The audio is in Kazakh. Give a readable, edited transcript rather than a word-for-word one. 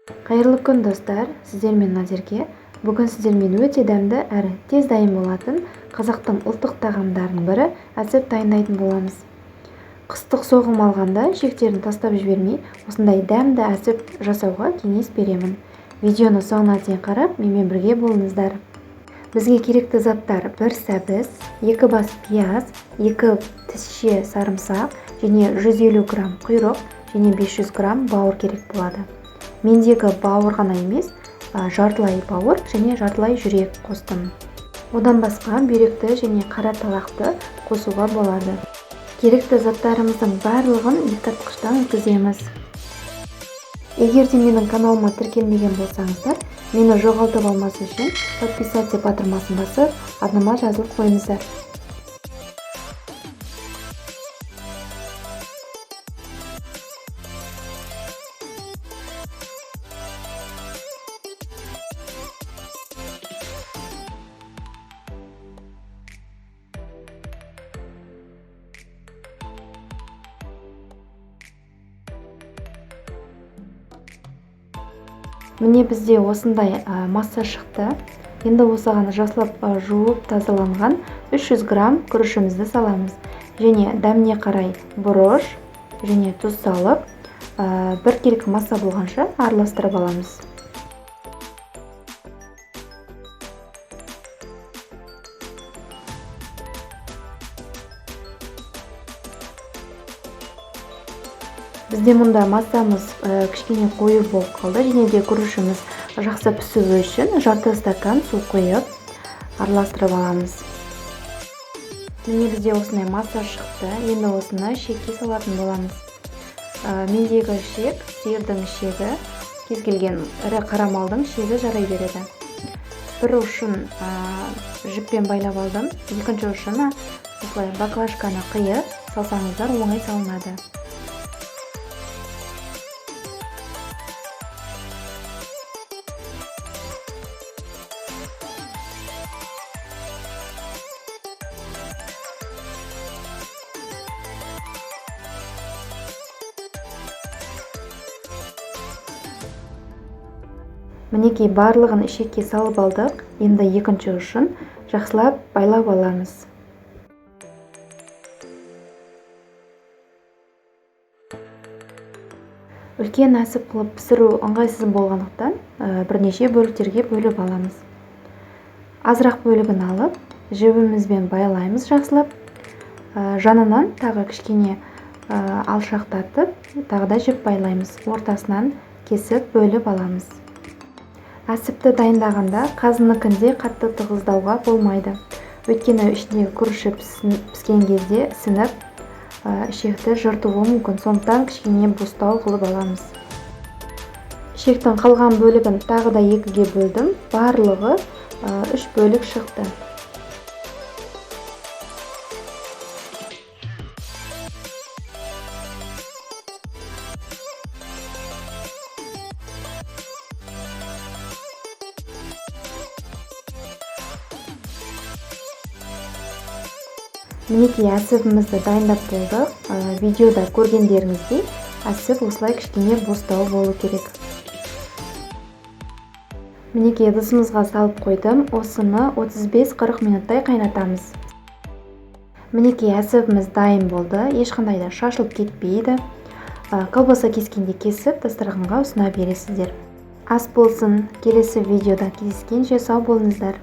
Қайырлы күн, достар! Сіздермен Назерке. Бүгін сіздермен өте дәмді әрі тез дайын болатын қазақтың ұлттық тағамдарының бірі әсіп дайындайтын боламыз. Қыстық соғым алғанда ішектерін тастап жібермей, осындай дәмді әсіп жасауға кеңес беремін. Видеоны соңына дейін қарап, менімен бірге болыңыздар. Бізге керекті заттар: бір сәбіз, 2 бас пияз, 2 тісше сарымсақ және 150 грамм құйрық және 500 грамм бауыр керек болады. Мендегі бауыр ғана емес, жартылай бауыр және жартылай жүрек қостым. Одан басқа бүйректі және қара талақты қосуға болады. Керекті заттарымыздың барлығын еттартқыштан өткіземіз. Егер де менің каналыма тіркелмеген болсаңыздар, мені жоғалтып алмас үшін подписаться батырмасын басып, арнама жазылып қойыңыздар. Міне, бізде осындай масса шықты. Енді осыған жақсылап жуып тазаланған 300 грамм күрішімізді саламыз. Және дәміне қарай бұрыш және тұз салып, біркелкі масса болғанша араластырып аламыз. Бізде мұнда массамыз кішкене қою болып қалды, және де күрішіміз жақсы пісуі үшін жарты стакан су құйып араластырып аламыз. Міне, бізде осындай масса шықты. Енді осыны шекке салатын боламыз. Мендегі шек сиырдың шегі, кез келген ірі қара малдың шегі жарай береді. Бір ұшын жіппен байлап алдым, екінші ұшына осылай баклажканы қиып салсаңыздар оңай салынады. Мінекей, барлығын ішекке салып алдық. Енді екінші ұшын жақсылап байлап аламыз. Үлкен әсіп қылып пісіру ыңғайсыз болғандықтан, бірнеше бөліктерге бөліп аламыз. Азырақ бөлігін алып, жібімізбен байлаймыз жақсылап. Жанынан тағы кішкене алшақтатып, тағы да жіп байлаймыз. Ортасынан кесіп бөліп аламыз. Әсіпті дайындағанда қазыныкіндей қатты тығыздауға болмайды. Өйткені ішіндегі күріші піскен кезде ісініп, ішекті жыртуы мүмкін. Сондықтан кішкене бостау қылып аламыз. Ішектің қалған бөлігін тағы да екіге бөлдім. Барлығы 3 бөлік шықты. Мінекей, әсібімізді дайындап болдық. Видеода көргендеріңіздей әсіп осылай кішкене бостау болу керек. Мінекей, ыдысымызға салып қойдым. Осыны 35-40 минуттай қайнатамыз. Мінекей, әсібіміз дайын болды. Ешқандай да шашылып кетпейді. Колбаса кескенде кесіп, дастарханға ұсына бересіздер. Ас болсын. Келесі видеода кездескенше сау болыңыздар.